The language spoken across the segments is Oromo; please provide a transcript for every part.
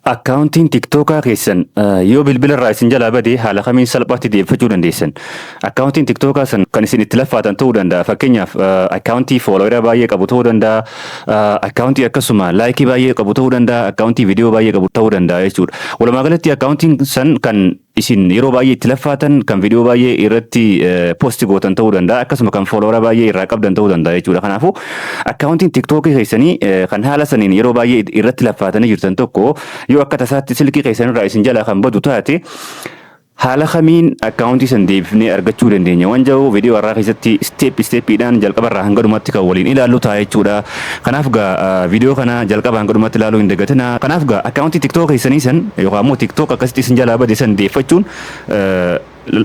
Akkaawuntiin Tiktookaa keessan yoo bilbila irraa isin jalaa bade haala kamiin salphaatti deebifachuu dandeessan? Akkaawuntiin Tiktookaa san kan isin itti laffaatan ta'uu danda'a. Fakkeenyaaf, akkaawuntii foolowera baay'ee qabu ta'uu danda'a. Akkaawuntii akkasuma laayikii baay'ee qabu ta'uu danda'a. Akkaawuntii viidiyoo baay'ee qabu ta'uu danda'a jechuudha. Walumaa galatti, akkaawuntiin san kan isin yeroo baay'ee itti laffaatan, kan viidiyoo baay'ee irratti post gootan ta'uu danda'a, akkasuma kan foolowera baay'ee irraa qabdan ta'uu danda'a jechuudha. Kanaafuu, akkaawuntiin Tiktookii keessanii kan haala saniin yeroo baay'ee irratti laffaatanii jirtan tokko yoo akka tasaatti silkii keessan irraa isin jalaa kan badu taate, haala kamiin akkaawuntii san deebifnee argachuu dandeenya waan jedhu viidiyoo har'aa keessatti step stepiidhaan jalqabarraa hanga dhumaatti kan waliin ilaallu ta'a jechuudha. Kanaaf gaa, viidiyoo kana jalqaba hanga dhumaatti ilaaluu hin dagatinaa. Kanaaf gaa, akkaawuntii Tiktook keessanii san yookaan immoo Tiktook akkasitti isin jalaa bade san deeffachuun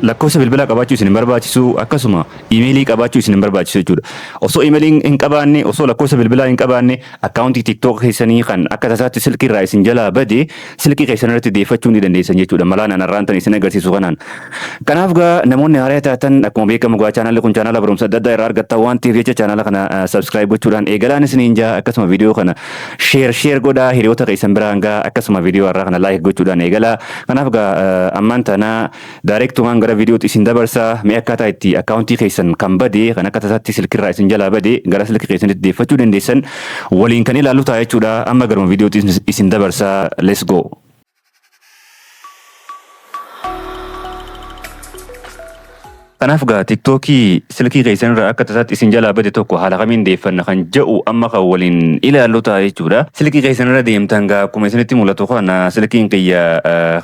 lakkoofsa bilbilaa qabaachuu isin hin barbaachisu, akkasuma imeelii qabaachuu isin hin barbaachisu jechuudha. Osoo imeelii hin qabaanne, osoo lakkoofsa bilbilaa hin qabaanne, akkaawuntii Tiktook keessanii kan akka tasaatti silkii irraa isin jalaa bade silkii keessan irratti deeffachuu ni dandeessan jechuudha. Malaan anarraan tan isin agarsiisu kanaan. Kanaaf gaa, namoonni haaraa taatan, akkuma beekamu gaa, chaanaalli kun chaanaala barumsa adda addaa irraa argattan waan ta'eef jecha chaanaala kana subscribe gochuudhaan eegalaan isiniin jaa. Akkasuma viidiyoo kana share share godhaa, hiriyoota keessan biraan gaa. Akkasuma viidiyoo har'aa kana like gochuudhaan eegalaa. Kanaaf gaa, ammaan tana directumaan gara viidiyootti isin dabarsa. Mee akkaataa itti akkaawuntii keessan kan bade, kan akka tasaatti silkirraa isin jalaa bade, gara silkii keessanitti deeffachuu dandeessan waliin kan ilaallu ta'a jechuudha. Amma garuma viidiyootti isin dabarsa. Let's go. Kanaaf gaa, Tiktookii silkii keessan irraa akka tasaatti isin jalaa bade tokko haala kamiin deeffanna kan jedhu amma kan waliin ilaallu ta'a jechuudha. Silkii keessan irra deemtan gaa, akkuma isinitti mul'atu kana silkiin kiyya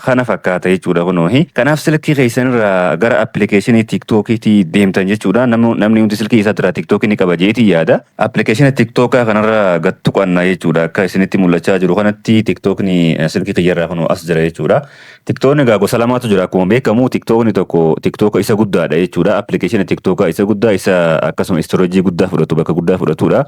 kana fakkaata jechuudha kunoohi. Kanaaf, silkii keessan irraa gara appilikeeshinii Tiktookiitii deemtan jechuudha. Namni hundi silkii isaa irraa Tiktookii ni qaba jeetii yaada. Appilikeeshina Tiktookaa kanarra gad tuqanna jechuudha. Akka isinitti mul'achaa jiru kanatti Tiktookni silkii kiyyarraa kunoo as jira jechuudha. Tiktookni egaa gosa lamaatu jira. Akkuma beekamu, Tiktookni tokko Tiktooka isa guddaadha jechuudha. Appilikeeshina Tiktookaa isa guddaa, isa akkasuma storage guddaa fudhatu, bakka guddaa fudhatudha.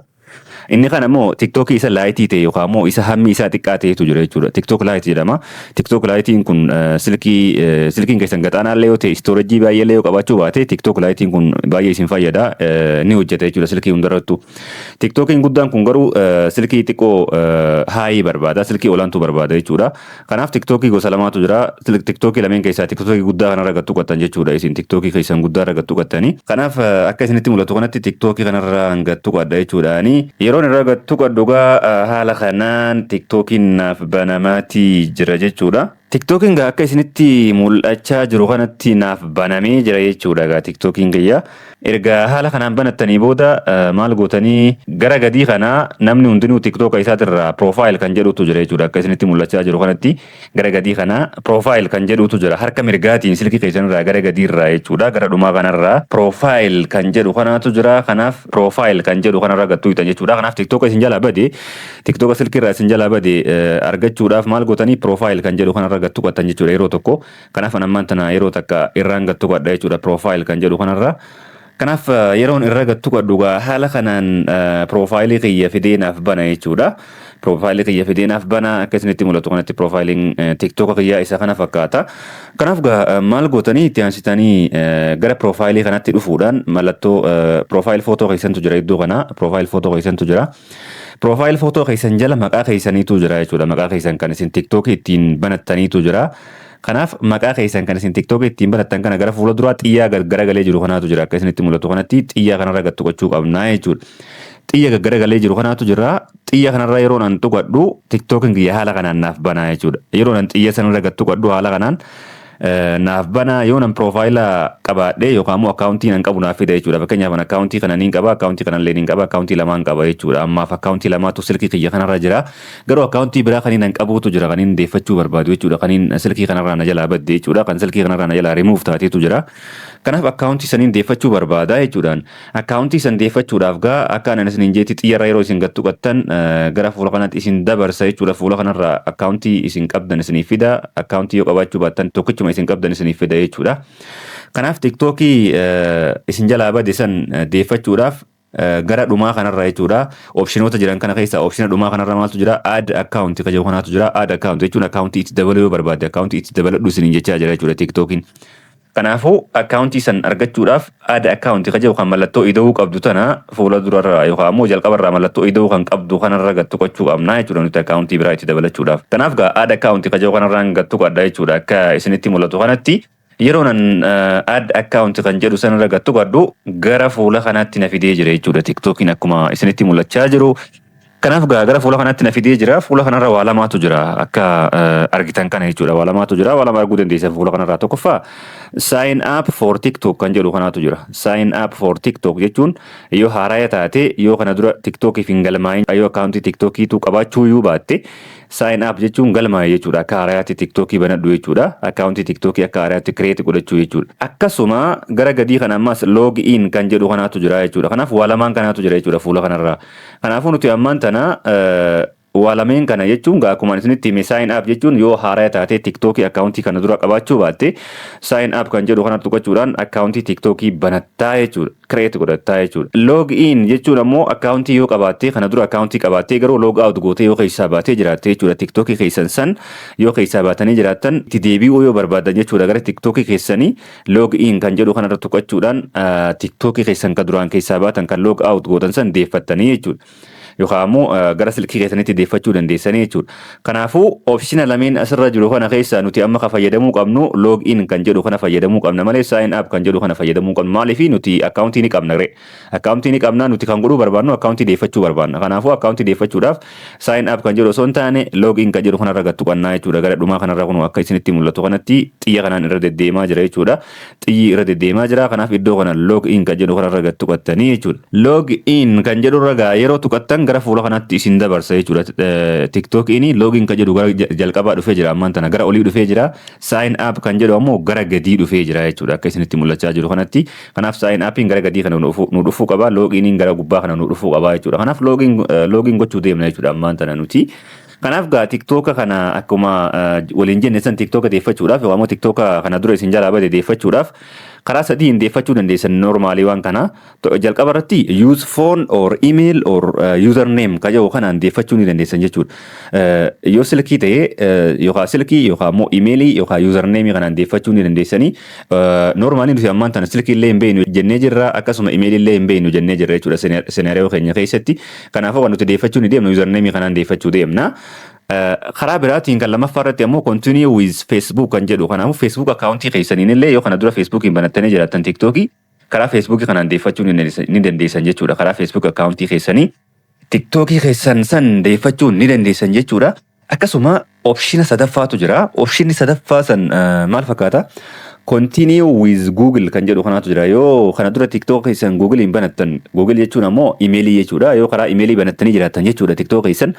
Inni kana immoo Tiktookii isa lite ta'e yookaan immoo isa hammi isaa xiqqaa ta'etu jira jechuudha. TikTok Lite jedhama. TikTok Liteiin kun silkiin keessan gaxaanaallee yoo ta'e, storage baay'eellee yoo qabaachuu baate, TikTok Liteiin kun baay'ee isin fayyada, ni hojjeta jechuudha silkii hundarrattu. Tiktookiin guddaan kun garuu silkii xiqqoo high barbaada, silkii olaantuu barbaada jechuudha. Kanaaf, Tiktookii gosa lamaatu jira. Tiktookii lameen keessaa Tiktookii guddaa kanarra gad tuqattan jechuudha. Isin Tiktookii keessan guddaa irra gad tuqattanii. Kanaaf, akka isinitti mul'atu kanatti Tiktookii kanarra gad tuqadha jechuudhaani. Yeroon irra gad tuqadhu gaa, haala kanaan Tiktookiin naaf banamaatii jira jechuudha. Tiktookiin gaa akka isinitti mul'achaa jiru kanatti naaf banamee jira jechuudha gaa Tiktookiin kiyya. Erga haala kanaan banattanii booda maal gootanii? Gara gadii kana namni hundinuu Tiktooka isaatirraa profile kan jedhutu jira jechuudha. Akka isinitti mul'achaa jiru kanatti gara gadii kana profile kan jedhutu jira. Harka mirgaatiin silkii keessanirraa gara gadiirraa jechuudha. Gara dhumaa kanarraa profile kan jedhu kanaatu jira. Kanaaf, profile kan jedhu kanarra gad tuqxan jechuudha. Kanaaf, Tiktooka isin jalaa bade, Tiktooka silkiirraa isin jalaa bade argachuudhaaf maal gootanii? Profile kan jedhu kanarra gad tuqattan jechuudha yeroo tokko. Kanaaf, an ammaan tana yeroo takka irraan gad tuqadha jechuudha profile kan jedhu kanarra. Kanaaf, yeroon irra gad tuqadhu gaa, haala kanaan profileii kiyya fidee naaf bana jechuudha. Profileii kiyya fidee naaf bana. Akka isinitti mul'atu kanatti profileiin Tiktooka kiyyaa isa kana fakkaata. Kanaaf gaa, maal gootanii? Itti aansitanii gara profileii kanatti dhufuudhaan mallattoo profile photo keessantu jira iddoo kana, profile photo keessantu jira. Profile photo keessan jala maqaa keessaniitu jira jechuudha. Maqaa keessan kan isin Tiktookii ittiin banattaniitu jira. Kanaaf, maqaa keessan kan isin Tiktookii ittiin banattan kana gara fuula duraa xiyyaa garagalee jiru kanaatu jira. Akka isinitti mul'atu kanatti xiyyaa kanarra gad tuqachuu qabnaa jechuudha. Xiyya gaggaragalee jiru kanaatu jira. Xiyya kanarra yeroo nan tuqadhu Tiktookiin kiyya haala kanaan naaf banaa jechuudha. Yeroo nan xiyya sanarra gad tuqadhu haala kanaan naaf banaa. Yoo nan profile qabaadhee yookaan immoo akkaawuntii nan qabu naaf fida jechuudha. Fakkeenyaaf, an akkaawuntii kana niin qaba, akkaawuntii kanallee niin qaba, akkaawuntii lamaan qaba jechuudha. Ammaaf akkaawuntii lamaatu silkii kiyya kanarra jira. Garuu akkaawuntii biraa kaniin an qabuutu jira, kaniin deeffachuu barbaadu jechuudha. Kaniin silkii kanarraa na jalaa badde jechuudha. Kan silkii kanarraa na jalaa rimuuf taateetu jira. Kanaaf, akkaawuntii saniin deeffachuu barbaada jechuudhaan. Akkaawuntii san deeffachuudhaaf gaa, akka anan isiniin jeetti xiyyarra yeroo isin gad tuqattan gara fuula kanatti isin dabarsa jechuudha. Fuula kanarraa akkaawuntii isin qabdan isiniif fida. Akkaawuntii yoo qabaachuu baattan tokkichuma isin qabdan isiniif fida jechuudha. Kanaaf, Tiktookii isin jalaa bade san deeffachuudhaaf gara dhumaa kanarra jechuudha. Optionoota jiran kana keessa optiona dhumaa kanarra maaltu jira? Add account kan jedhu kanaatu jira. Add account jechuun akkaawuntii itti dabaluu yoo barbaadde akkaawuntii itti dabaladhu isiniin jechaa jira jechuudha Tiktookiin. Kanaafuu akkaawuntii san argachuudhaaf add account ka jedhu kan mallattoo ida'uu qabdu tana fuula durarraa yookaan ammoo jalqabarraa mallattoo ida'uu kan qabdu kanarra gad tuqachuu qabna jechuudha nuti akkaawuntii biraa itti dabalachuudhaaf. Kanaaf gaa add account ka jedhu kanarraan gad tuqadha jechuudha akka isinitti mul'atu kanatti. Yeroo nan add account kan jedhu sanarra gad tuqadhu gara fuula kanaatti na fidee jira jechuudha TikTokiin akkuma isinitti mul'achaa jiru. Kanaaf gaa gara fuula kanaatti na fidee jira. Fuula kanarra waa lamaatu jira akka argitan kana jechuudha. Waa lamaatu jira. Waa lama arguu dandeessan fuula kanarraa. Tokkoffaa, sign up for TikTok kan jedhu kanaatu jira. Sign up for TikTok jechuun yoo haaraya taate, yoo kana dura TikTokiif hin galmaa'in, yoo akkaawuntii TikTokiitu qabaachuu iyyuu baatte, sign up jechuun galmaa'e jechuudha. Akka haarayaatti TikTokii banadhu jechuudha. Akkaawuntii TikTokii akka haarayaatti create godhachuu jechuudha. Akkasuma gara gadii kana ammas log in kan jedhu kanaatu jira jechuudha. Kanaaf waa lamaan kanaatu jira jechuudha fuula kanarraa. Kanaafuu nuti ammaan tana waa lameen kana jechuun gaa akkuma isinitti hime, sign up jechuun yoo haaraya taatee TikTokii akkaawuntii kana dura qabaachuu baatte, sign up kan jedhu kana tuqachuudhaan akkaawuntii TikTokii banattaa jechuudha. Create godhattaa jechuudha. Log in jechuun ammoo akkaawuntii yoo qabaattee, kana dura akkaawuntii qabaattee garuu log out gootee yoo keessaa baatee jiraatte jechuudha. TikTokii keessan san yoo keessaa baatanii jiraattan, itti deebi'uu yoo barbaadan jechuudha, gara TikTokii keessanii log in kan jedhu kanarra tuqachuudhaan TikTokii keessan kan duraan keessaa baatan, kan log out gootan san deeffattanii jechuudha. Yookaan ammoo gara silkii keessanitti deeffachuu dandeessanii jechuudha. Kanaafuu option lameen asirra jiru kana keessaa nuti amma kan fayyadamuu qabnu log in kan jedhu kana fayyadamuu qabna malee sign up kan jedhu kana fayyadamuu qabnu. Maaliif? Nuti akkaawuntii ni qabna ree. Akkaawuntii ni qabna. Nuti kan godhuu barbaannu akkaawuntii deeffachuu barbaanna. Kanaafuu akkaawuntii deeffachuudhaaf sign up kan jedhu osoo hin taane log in kan jedhu kanarra gad tuqannaa jechuudha. Gara dhumaa kanarra kun akka isinitti mul'atu kanatti xiyya kanaan irra deddeemaa jira jechuudha. Xiyyi irra deddeemaa jira. Kanaaf iddoo kana log in kan jedhu kanarra gad tuqattanii jechuudha. Log in kan jedhu irra gaa yeroo tuqattan gara fuula kanatti isin dabarsa jechuudha. TikTokiin log in kan jedhu gara jalqabaa dhufee jira, ammaan tana gara olii dhufee jira. Sign up kan jedhu ammoo gara gadii dhufee jira jechuudha akka isinitti mul'achaa jiru kanatti. Kanaaf sign upiin gara gadii kana nu dhufuu qaba. Log iniin gara gubbaa kana nu dhufuu qaba jechuudha. Kanaaf log in gochuu deemna jechuudha ammaan tana nuti. Kanaaf gaa TikToka kana akkuma waliin jenne san TikToka deeffachuudhaaf yookaan immoo TikToka kana dura isin jalaa bade deeffachuudhaaf karaa sadiin deeffachuu dandeessan normally waan kana. Jalqaba irratti use phone or email or username ka jedhu kanaan deeffachuu ni dandeessan jechuudha. Yoo silkii ta'e, yookaan silkii yookaan immoo emailii yookaan username kanaan deeffachuu ni dandeessanii. Normally nuti ammaan tana silkii illee hin beeknu jennee jirra, akkasuma emailii illee hin beeknu jennee jirra jechuudha scenario keenya keessatti. Kanaafuu kan nuti deeffachuu ni deemnu username kanaan deeffachuu deemna. Karaa biraatiin kan lammaffaa irratti ammoo continue with Facebook kan jedhu. Kanaafuu Facebook akkaawuntii keessaniin illee yoo kana dura Facebookiin banattanii jiraattan, TikTokii karaa Facebookii kanaan deeffachuu ni dandeessan jechuudha. Karaa Facebook akkaawuntii keessanii TikTokii keessan san deeffachuu ni dandeessan jechuudha. Akkasuma option sadaffaatu jira. Optionni sadaffaa san maal fakkaata? Continue with Google kan jedhu kanaatu jira. Yoo kana dura TikTok keessan Google hin banattan, Google jechuun ammoo imeelii jechuudha. Yoo karaa imeelii banattanii jiraattan jechuudha TikTok keessan.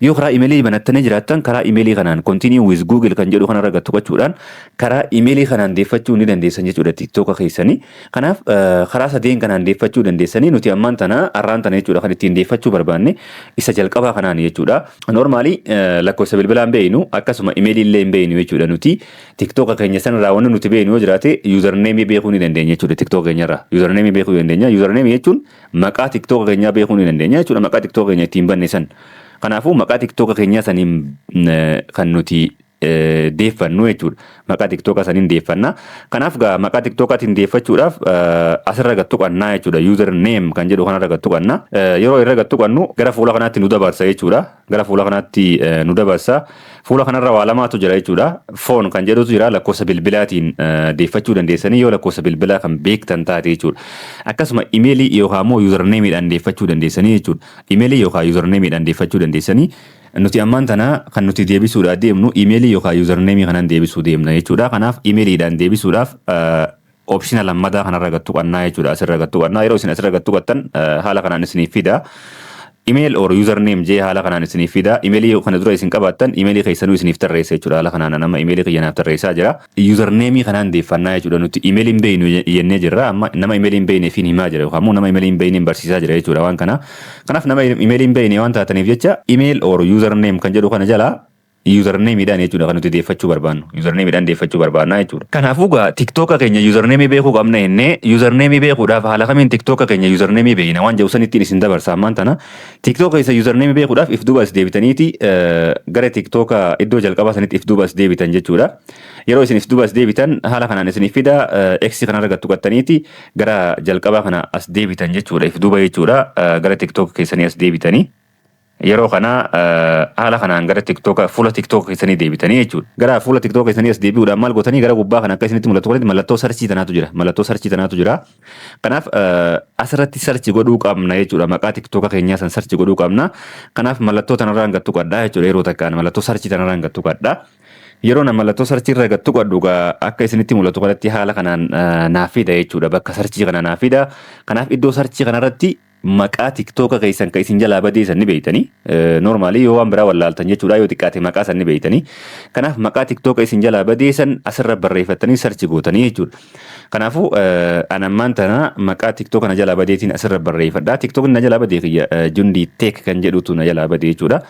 Yoo karaa imeelii banattanii jiraattan, karaa imeelii kanaan continue with Google kan jedhu kanarra gad tuqachuudhaan karaa imeelii kanaan deeffachuu ni dandeessan jechuudha TikTok keessanii. Kanaaf karaa sadeen kanaan deeffachuu dandeessanii. Nuti ammaan tana, arraan tana jechuudha, kan ittiin deeffachuu barbaanne isa jalqabaa kanaan jechuudha. Normally lakkoofsa bilbilaa hin beeknu, akkasuma imeelii illee hin beeknu jechuudha nuti. TikTok keenya sanarraa wanni nuti beeknu yoo jiraate username beekuu ni dandeenya jechuudha TikTok keenyarraa. Username beekuu dandeenya. Username jechuun maqaa TikTok keenyaa beekuu ni dandeenya jechuudha, maqaa TikTok keenya ittiin banne san. Kanaafuu maqaa TikTok keenyaa saniin kan nuti deeffannu jechuudha. Maqaa TikTok saniin deeffanna. Kanaaf gaa maqaa TikTokaatiin deeffachuudhaaf asirra gad tuqannaa jechuudha. User name kan jedhu kanarra gad tuqanna. Yeroo irra gad tuqannu gara fuula kanaatti nu dabarsa jechuudha. Gara fuula kanaatti nu dabarsa. Fuula kanarra waa lamaatu jira jechuudha. Phone kan jedhutu jira, lakkoofsa bilbilaatiin deeffachuu dandeessanii yoo lakkoofsa bilbilaa kan beektan taate jechuudha. Akkasuma imeelii yookaan immoo usernameiidhaan deeffachuu dandeessanii jechuudha. Imeelii yookaan usernameiidhaan deeffachuu dandeessanii. Nuti ammaan tana kan nuti deebisuudhaaf deemnu imeelii yookaan usernameii kanaan deebisuu deemna jechuudha. Kanaaf imeeliidhaan deebisuudhaaf option lammataa kanarra gad tuqannaa jechuudha. Asirra gad tuqannaa. Yeroo isin asirra gad tuqattan haala kanaan isiniif fida. Email or username jee haala kanaan isiniif fida. Imeelii kana dura isin qabaattan imeelii keessanuu isiniif tarreessa jechuudha. Haala kanaan nama imeelii kiyya naaf tarreessaa jira. Usernameii kanaan deeffannaa jechuudha. Nuti imeelii hin beeknu jennee jirra. Amma nama imeelii hin beekneef hin himaa jira yookaan immoo nama imeelii hin beekneen barsiisaa jira jechuudha waan kana. Kanaaf nama imeelii hin beekne waan taataniif jecha email or username kan jedhu kana jalaa Usernameiidhaan jechuudha kan nuti deeffachuu barbaannu. Usernameiidhaan deeffachuu barbaannaa jechuudha. Kanaafuu gaa TikToka keenya usernameii beekuu qabna jennee, usernameii beekuudhaaf haala kamiin TikToka keenya usernameii beekna waan jedhu sanittiin isin dabarsa ammaan tana. TikToka keessa usernameii beekuudhaaf if duuba as deebitaniiti gara TikToka iddoo jalqabaa sanitti if duuba as deebitan jechuudha. Yeroo isin if duuba as deebitan haala kanaan isiniif fida. X kanarra gad tuqattaniiti gara jalqabaa kana as deebitan jechuudha. If duuba jechuudha, gara TikToka keessanii as deebitanii. Yeroo kana haala kanaan gara TikToka, fuula TikToka keessanii deebitanii jechuudha. Gara fuula TikToka keessanii as deebi'uudhaan maal gootanii? Gara gubbaa kana akka isinitti mul'atu kanatti mallattoo searchii tanaatu jira. Mallattoo searchii tanaatu jira. Kanaaf asirratti search godhuu qabna jechuudha. Maqaa TikToka keenyaa san search godhuu qabna. Kanaaf mallattoo tanarraan gad tuqadhaa jechuudha. Yeroo takkaan mallattoo searchii tanarraan gad tuqadhaa. Yeroo na mallattoo searchii irra gad tuqadhu akka isinitti mul'atu kanatti haala kanaan naaf fida jechuudha. Bakka searchii kana naaf fida. Kanaaf iddoo searchii kanarratti maqaa TikToka keessan kan isin jalaa badee san ni beeytanii. Normalii yoo waan biraa wallaaltan jechuudha, yoo xiqqaate maqaa san ni beeytanii. Kanaaf maqaa TikToka isin jalaa badee san asirra barreeffattanii search gootanii jechuudha. Kanaafuu anammaan tana maqaa TikToka na jalaa badeetiin asirra barreeffadha. TikTokni na jalaa badee kiyya Jundii Tech kan jedhutu na jalaa badee jechuudha.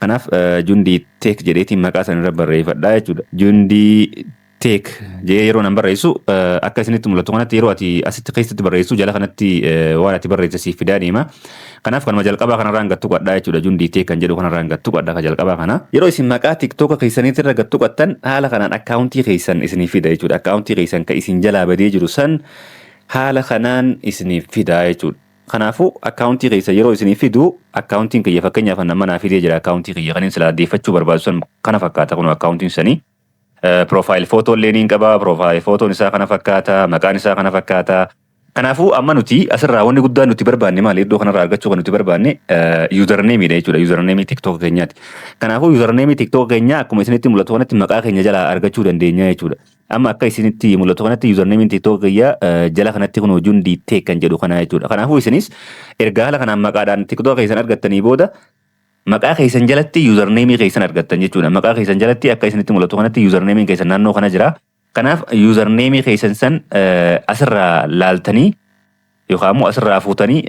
Kanaaf Jundii Tech jedheetiin maqaa san irra barreeffadha jechuudha. Jundii Tech jedhee yeroo nan barreessu, akka isinitti mul'atu kanatti, yeroo ati asitti keessatti barreessu jala kanatti waan ati barreesse siif fidaa deema. Kanaaf kanuma jalqabaa kanarraan gad tuqadhaa jechuudha. Jundii Tech kan jedhu kanarraan gad tuqadha ka jalqabaa kana. Yeroo isin maqaa TikToka keessaniitti irra gad tuqattan haala kanaan akkaawuntii keessan isiniif fida jechuudha. Akkaawuntii keessan kan isin jalaa badee jiru san haala kanaan isiniif fida jechuudha. Kanaafuu akkaawuntii keessa yeroo isinii fidu, akkaawuntiin kiyya fakkeenyaaf nama naa fidee jira. Akkaawuntii kiyya kan inni silaa deeffachuu barbaadu san kana fakkaata, kun akkaawuntiin sanii. Profile photo illee ni qaba. Profile photoon isaa kana fakkaata. Maqaan isaa kana fakkaata. Kanaafuu amma nuti asirraa wanni guddaan nuti barbaanne maali? Iddoo kanarraa argachuu kan nuti barbaanne usernameiidha jechuudha. Usernameii TikTok keenyaati. Kanaafuu usernameii TikTok keenyaa akkuma isinitti mul'atu kanatti maqaa keenya jalaa argachuu dandeenya jechuudha. Amma akka isinitti mul'atu kanatti usernameiin TikTok kiyyaa jala kanatti kun Jundii Tech kan jedhu kana jechuudha. Kanaafuu isinis erga haala kanaan maqaadhaan TikTok keessan argattanii booda maqaa keessan jalatti usernameii keessan argattan jechuudha. Maqaa keessan jalatti akka isinitti mul'atu kanatti usernameiin keessan naannoo kana jira. Kanaaf usernameii keessan san asirraa laaltanii yookaan immoo asirraa fuutanii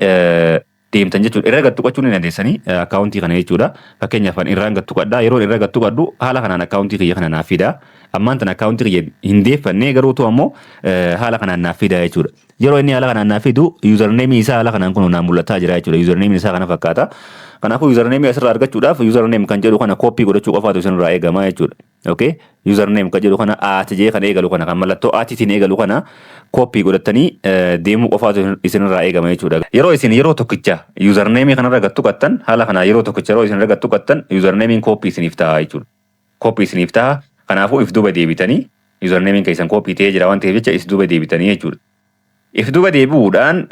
deemtan jechuudha. Irra gad tuqachuu ni dandeessanii akkaawuntii kana jechuudha. Fakkeenyaaf ani irraan gad tuqadhaa. Yeroo irra gad tuqadhu haala kanaan akkaawuntii kiyya kana naaf fida. Ammaan tana akkaawuntii kiyya hin deeffannee, garuutu ammoo haala kanaan naaf fida jechuudha. Yeroo inni haala kanaan naaf fidu usernameii isaa haala kanaan kun naan mul'ataa jira jechuudha. Usernameiin isaa kana fakkaata. Kanaafuu usernameii asirraa argachuudhaaf username kan jedhu kana copy godhachuu qofaatu isinirraa eegama jechuudha. Okay? Username kan jedhu kana, at jee kan eegalu kana, kan mallattoo atiitiin eegalu kana copy godhatanii deemuu qofaatu isinirraa eegama jechuudha. Yeroo isin yeroo tokkicha usernameii kanarra gad tuqattan, haala kanaa yeroo tokkicha yeroo isin irra gad tuqattan usernameiin copy isiniif ta'a jechuudha. Copy isiniif ta'a. Kanaafuu if duuba deebitanii, usernameiin keessan copy ta'ee jira waan ta'eef jecha, if duuba deebitanii jechuudha. If duuba deebi'uudhaan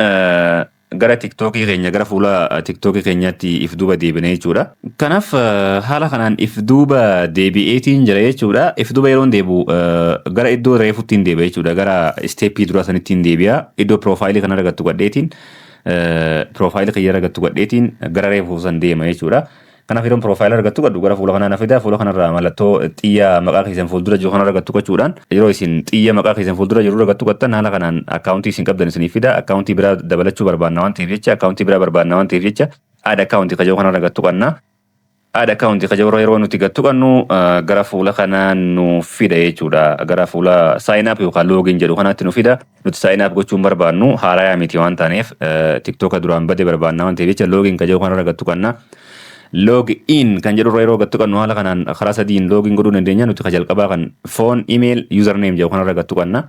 gara TikTokii keenya, gara fuula TikTokii keenyaatti if duuba deebine jechuudha. Kanaaf haala kanaan if duuba deebi'eetiin jira jechuudha. If duuba yeroon deebi'u gara iddoo reefuttiin deebi'a jechuudha. Gara stepii duraa sanittiin deebi'a. Iddoo profileii kana argattu gadheetiin, profileii kiyya argattu gadheetiin gara reefuu san deema jechuudha. Kanaaf yeroon profileii argattu gadhu gara fuula kanaa na fida. Fuula kanarraa mallattoo xiyya maqaa keessan fuuldura jiru kana argattu gochuudhaan, yeroo isin xiyya maqaa keessan fuuldura jiru argattu gattan haala kanaan akkaawuntii isin qabdan isiniif fida. Akkaawuntii biraa dabalachuu barbaanna waan ta'eef jecha, akkaawuntii biraa barbaanna waan ta'eef jecha, add account kaja'u kana argattu qabna. Add account kaja'u yeroo nuti gattu qabnu gara fuula kanaa nu fida jechuudha. Gara fuula sign up yookaan login jedhu kanaatti nu fida. Nuti sign up gochuun barbaannu, haarayaa miti waan taaneef, TikToka duraan bade barbaanna waan ta'eef jecha, login kaja'u kana argattu qabna. Log in kan jedhu irra yeroo gattu qabnu haala kanaan karaa sadiin login godhuu dandeenya. Nuti ka jalqabaa kan phone, email, username jedhu kanarra gattu qabna.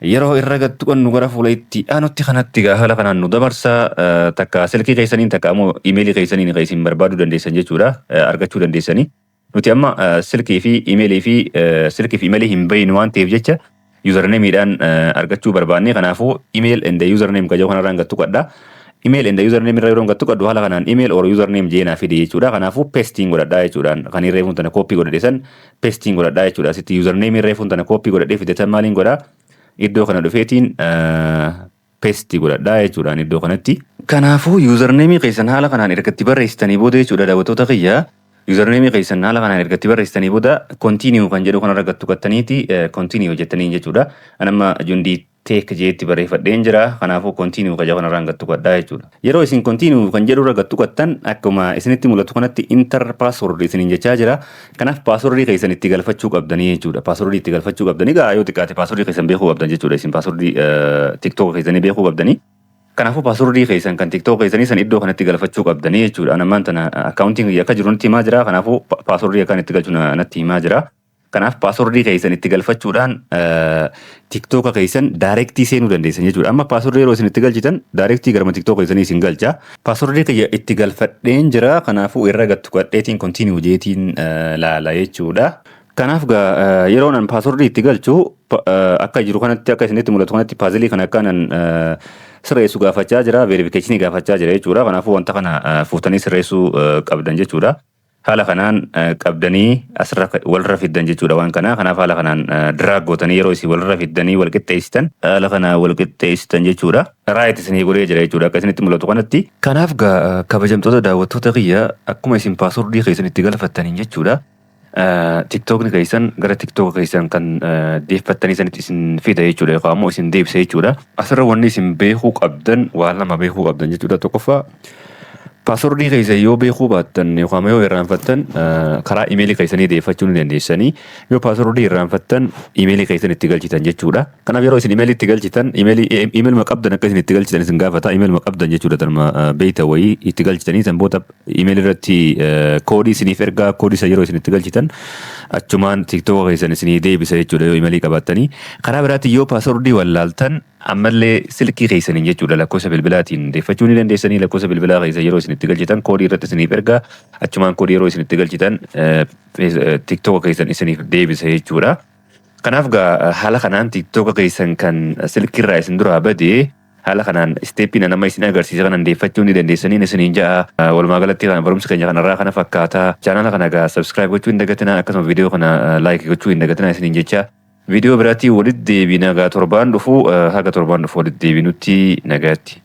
Yeroo irra gattu qabnu gara fuula itti aanutti kanatti gaa haala kanaan nu dabarsa. Takka silkii keessaniin, takka ammoo imeelii keessaniin kan isin barbaaduu dandeessan jechuudha, argachuu dandeessanii. Nuti amma silkii fi imeelii fi silkii fi imeelii hin beeynu waan ta'eef jecha usernameiidhaan argachuu barbaanne. Kanaafuu email and username kan jedhu kanarraan gattu qadha. Email and username irra yeroo gattu qaddu haala kanaan email or username jee naa fide jechuudha. Kanaafuu pasting godhadhaa jechuudhaan kan reefuun tana copy godhadhe san pasting godhadhaa jechuudha. Asitti username reefuun tana copy godhadhee fide tan maaliin godhaa? Iddoo kana dhufeetiin paste godhadhaa jechuudhaan iddoo kanatti. Kanaafuu usernameii keessan haala kanaan erga itti barreessitanii booda jechuudha, daawwattoota kiyya. Usernameii keessan haala kanaan erga itti barreessitanii booda continue kan jedhu kanarra gattu qattaniiti continue jettanii jechuudha. Anamma Jundii Tech jeetti barreeffadheen jira. Kanaafuu continue kan jedhu kanarraan gad tuqadhaa jechuudha. Yeroo isin continue kan jedhu irra gad tuqattan, akkuma isinitti mul'atu kanatti enter password isiniin jechaa jira. Kanaaf passwordii keessan itti galfachuu qabdanii jechuudha. Passwordii itti galfachuu qabdanii gaa, yoo xiqqaate passwordii keessan beekuu qabdan jechuudha. Isin passwordii TikTok keessanii beekuu qabdanii. Kanaafuu passwordii keessan kan TikTok keessanii san iddoo kanatti galfachuu qabdanii jechuudha. Ani ammaan tana accountiin kiyya akka jiru natti himaa jira. Kanaafuu passwordii akkaan itti galchu natti himaa jira. Kanaaf passwordii keessan itti galfachuudhaan TikToka keessan directii seenuu dandeessan jechuudha. Amma passwordii yeroo isin itti galchitan directii garuma TikToka keessanii isin galcha. Passwordii kiyya itti galfadheen jira. Kanaafuu irra gad tuqadheetiin continue jeetiin laala jechuudha. Kanaaf gaa yeroo nan passwordii itti galchu akka jiru kanatti, akka isinitti mul'atu kanatti, puzzleii kana akka nan sirreessu gaafachaa jira. Verificationii gaafachaa jira jechuudha. Kanaafuu wanta kana fuutanii sirreessuu qabdan jechuudha. Haala kanaan qabdanii asirra walirra fiddan jechuudha waan kana. Kanaaf haala kanaan drag gootanii yeroo isin walirra fiddanii wal qixxeessitan, haala kana wal qixxeessitan jechuudha. Right isinii godhee jira jechuudha akka isinitti mul'atu kanatti. Kanaaf gaa kabajamtoota daawwattoota kiyya, akkuma isin passwordii keessan itti galfattaniin jechuudha. TikTokni keessan gara TikToka keessan kan deeffattanii sanitti isin fida jechuudha yookaan ammoo isin deebisa jechuudha. Asirra wanni isin beekuu qabdan waan lama beekuu qabdan jechuudha. Tokkoffaa, passwordii keessan yoo beekuu baattan yookaan yoo irraanfattan karaa imeelii keessanii deeffachuu ni dandeessanii. Yoo passwordii irraanfattan imeelii keessan itti galchitan jechuudha. Kanaaf yeroo isin imeelii itti galchitan, imeelii imeeluma qabdan akka isin itti galchitan isin gaafata. Imeeluma qabdan jechuudha, tanuma beeyta wayii itti galchitanii, san booda imeelii irratti koodii isiniif ergaa. Koodii isa yeroo isin itti galchitan achumaan TikToka keessan isinii deebisa jechuudha yoo imeelii qabaattanii. Karaa biraatti yoo passwordii wallaaltan ammallee silkii keessaniin jechuudha, lakkoofsa bilbilaatiin deeffachuu ni dandeessanii. Lakkoofsa bilbilaa keessa yeroo isin itti galchitan koodii irratti isiniif ergaa. Achumaan koodii yeroo isin itti galchitan TikToka keessan isiniif deebisa jechuudha. Kanaaf gaa haala kanaan TikToka keessan kan silkiirraa isin duraa badee haala kanaan stepiin nama isin agarsiisa kanan deeffachuu ni dandeessanii isiniin ja'a. Walumaa galatti kana barumsa keenya kanarraa kana fakkaata. Chaanala kana gaa subscribe gochuu hin dagatinaa, akkasuma viidiyoo kana like gochuu hin dagatinaa isiniin jecha. Viidiyoo biraatti walitti deebina gaa torbaan dhufu. Haga torbaan dhufu walitti deebinutti nagaatti.